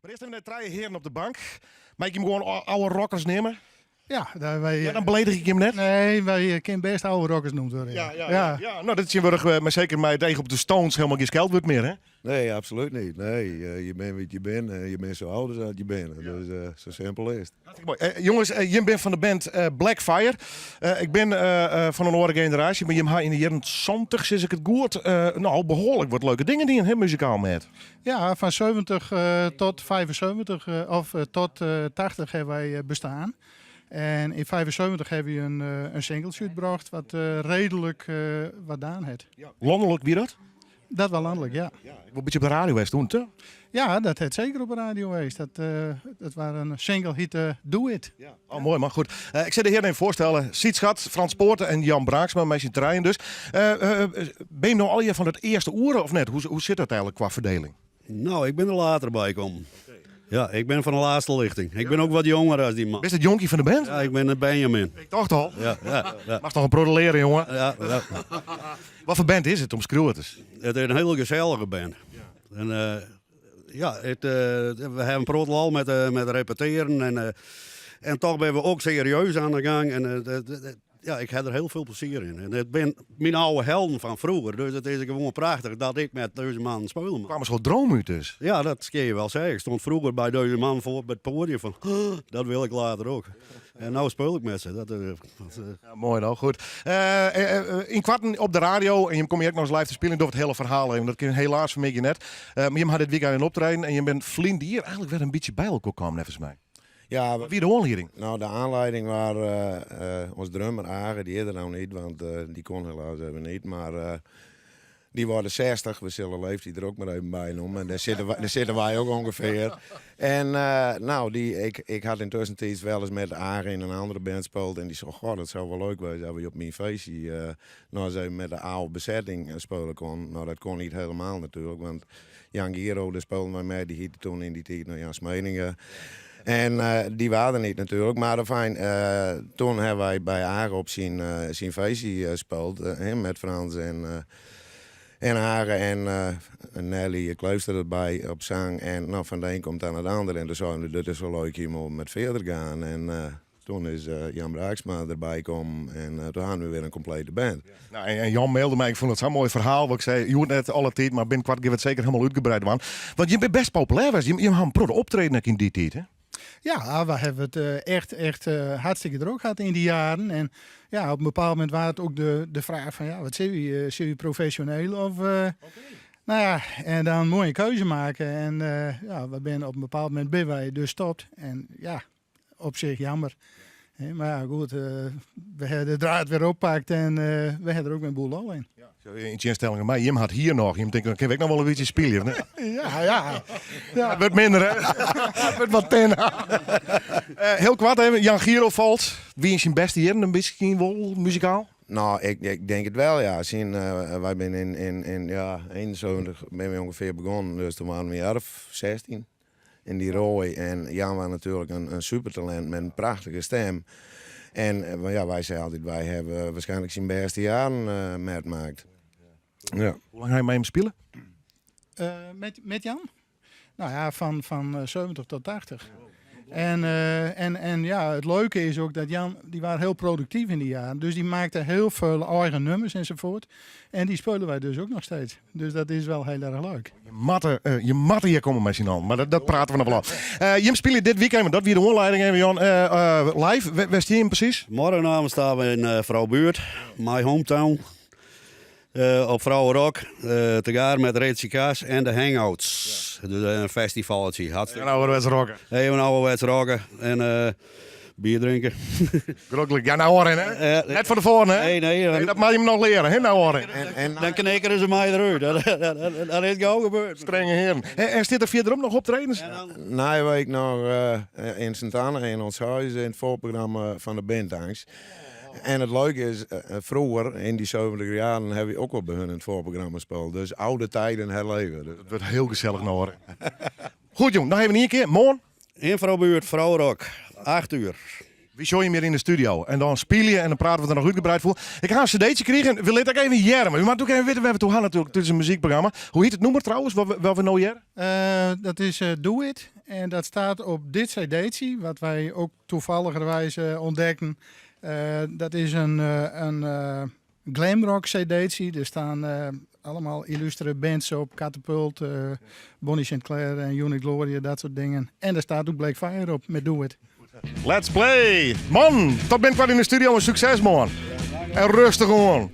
Mar earst even de trije hearen op de bank. Mei ik jim gewoan oude rockers neame? Ja, daar wij, Ja, dan beledig ik jim net. Nee, wij kunnen best oude rockers noemd worden. Ja. Nou, dat is tsjintwurdich, mar seker mei it each op de Stones, helemaal gjin skeldwurd mear, hè? Nee, absoluut niet. Nee, je bent wat je bent en je bent zo oud als dat je bent. Dus zo simpel is het. Hartstikke mooi. Jongens, jim binne fan de band Black Fire. Ik bin fan in oare generaasje, mar jim ha yn de jierren 70, sis ik it goed, no, behoarlik wat leuke dingen dien, hè, muzikaal mêd. Ja, van 70 tot 75 of tot 80 hebben wij bestaan. En in 75 hebben we een singeltje uitgebracht wat redelijk wat daan heeft. Ja. Landelijk, wie dat? Dat wel landelijk, ja. Ja, ik een beetje op de radio geweest toen, toch? Ja, dat het zeker op de radio geweest. Dat was een single hit, Do It. Ja. Oh, mooi man, goed. Ik zal de heren even voorstellen. Siet Schat, Frans Poorten en Jan Braaksma, met z'n trijen dus. Ben je nou al van het eerste oeren of net? Hoe zit dat eigenlijk qua verdeling? Nou, ik ben er later bij gekomen. Ja, ik ben van de laatste lichting. Ik ben ook wat jonger als die man. Is het jonkie van de band? Ja, ik ben een Benjamin. Ik dacht al. Ja. Mag toch een protte leren, jongen? Ja. Wat voor band is het? Omskriuw it ris. Het is een hele gezellige band. En, ja, we hebben een protte lol met repeteren. En toch ben we ook serieus aan de gang. En ja, ik heb er heel veel plezier in. En het ben mijn oude helden van vroeger. Dus het is gewoon prachtig dat ik met deze man speel. Er kwam een soort droom uit dus. Ja, dat kun je wel zeggen. Ik stond vroeger bij deze man voor op het podium van, oh, dat wil ik later ook. En nu speel ik met ze. Dat. Ja, mooi nou, goed. In kwarten op de radio en je komt hier ook nog eens live te spelen door het hele verhaal even. Dat kun je helaas van mij net. Maar je had dit weekend een optreden en je bent vliend hier eigenlijk weer een beetje bij elkaar kwam, volgens mij. Ja, Wie de aanleiding? Nou, de aanleiding was ons drummer Age, die is er nou niet, want die kon helaas even niet. Maar die worden 60, we zullen leeftijd er ook maar even bij noemen. En daar zitten wij ook ongeveer. En nou, ik had intussen iets wel eens met Age in een andere band gespeeld. En die zei, goh, dat zou wel leuk zijn dat we op mijn feestje nou eens even met de oude bezetting spelen kon. Nou, dat kon niet helemaal natuurlijk, want Jan Giro, daar speelde wij mee, die heette toen in die tijd nog Jan Smeningen. En die waren er niet natuurlijk, maar fijn, toen hebben wij bij Age op zijn feestje gespeeld, met Frans en Age en Nelly Kleuster erbij op zang. En nou, van de een komt aan het ander en toen zeiden we, dat is wel leuk hier om met verder gaan. En toen is Jan Braaksma erbij gekomen en toen hadden we weer een complete band. Ja. Nou, en Jan mailde mij, ik vond het zo'n mooi verhaal. Wat ik zei, je hoort net alle tijd, maar binnenkort het zeker helemaal uitgebreid. Man. Want je bent best populair was. Je had een protte optreden in die tijd, hè? Ja, we hebben het echt hartstikke druk gehad in die jaren. En ja, op een bepaald moment was het ook de vraag van, ja, wat zie je? Zie je professioneel of, Nou ja, en dan een mooie keuze maken. En ja, we zijn op een bepaald moment ben wij dus stopt. En ja, op zich jammer. Hè, maar ja, goed, we hebben de draad weer oppakt en we hebben er ook een boel lol in. Ja, zo in instellingen, maar Jim had hier nog. Jim denkt, dan kan ik nog wel een beetje spelen. Hè? Ja. Ja. Het wordt minder, hè? Het wordt wat ten. Heel kwart even, Jan Giro valt. Wie is zijn beste hier? Een misschien wel muzikaal? Nou, ik denk het wel, ja. Zien, wij zijn in, ja, 71 ben we ongeveer begonnen, dus toen waren we een jaar of 16 in die Roy. En Jan was natuurlijk een supertalent met een prachtige stem. En ja, wij zeiden altijd, wij hebben waarschijnlijk zijn beste jaren metmaakt. Ja. Hoe lang ga je met hem spelen? Met Jan? Nou ja, van 70 tot 80. En het leuke is ook dat Jan, die waren heel productief in die jaren. Dus die maakte heel veel eigen nummers enzovoort. En die spelen wij dus ook nog steeds. Dus dat is wel heel erg leuk. Je matte hier komen met zijn hand, maar dat praten we nog wel af. Jim spelen dit weekend, want dat weer de omleiding even, Jan. Live, waar sta je hem precies? Morgenavond staan we in Vrouwbuurt, my hometown. Op Vrouwenrock, te gaan met Ritchie Kaas en de Hangouts. Dus een festivaltje. Hartstikke. Even ouderwets rocken. Even ouderwets rocken en bier drinken. Gelukkig. Ja, nou hoor, hè? Net van de voren, hè? Nee, nee, Nee, dat mag je hem nog leren, hè? Nou hoor. Dan knikkeren ze mij eruit. Dat is gauw gebeurd. Strenge heren. En zit er verderop nog optredens? En dan Na week nog in Sint-Anne in ons huis in het voorprogramma van de Bintangs. En het leuke is, vroeger, in die 70 jaren, hebben we ook wel bij hun in het voorprogramma gespeeld. Dus oude tijden herleven. Dus het wordt heel gezellig nou, hoor. Goed, jong, nog even één keer. Morgen. In Vrouwbuurt, Vrouwenrock, 8 uur. Wy sjogge jim hjir yn de studio en dan spylje en dan prate we der noch útgebreid foar. Ik ha in cd'tje krigen, we litte ek even hearre, mar we moatte ook even witte wêr't we it oer ha natuerlik. It is in muzykprogramma. Hoe hjit it nûmer trouwens, wat we no hearre? Dat is Do It en dat staat op dit cd'tje, wat wij ook toevalligerwijs ontdekten. Dat is in glamrock cd'tje. Der staan allemaal illustere bands op, Catapult, Bonnie St. Claire en Unit Gloria, dat soort dingen. En daar staat ook Black Fire op met Do It. Let's play! Man, tot binnenkoart yn de studio en sukses man. En rêstich oan.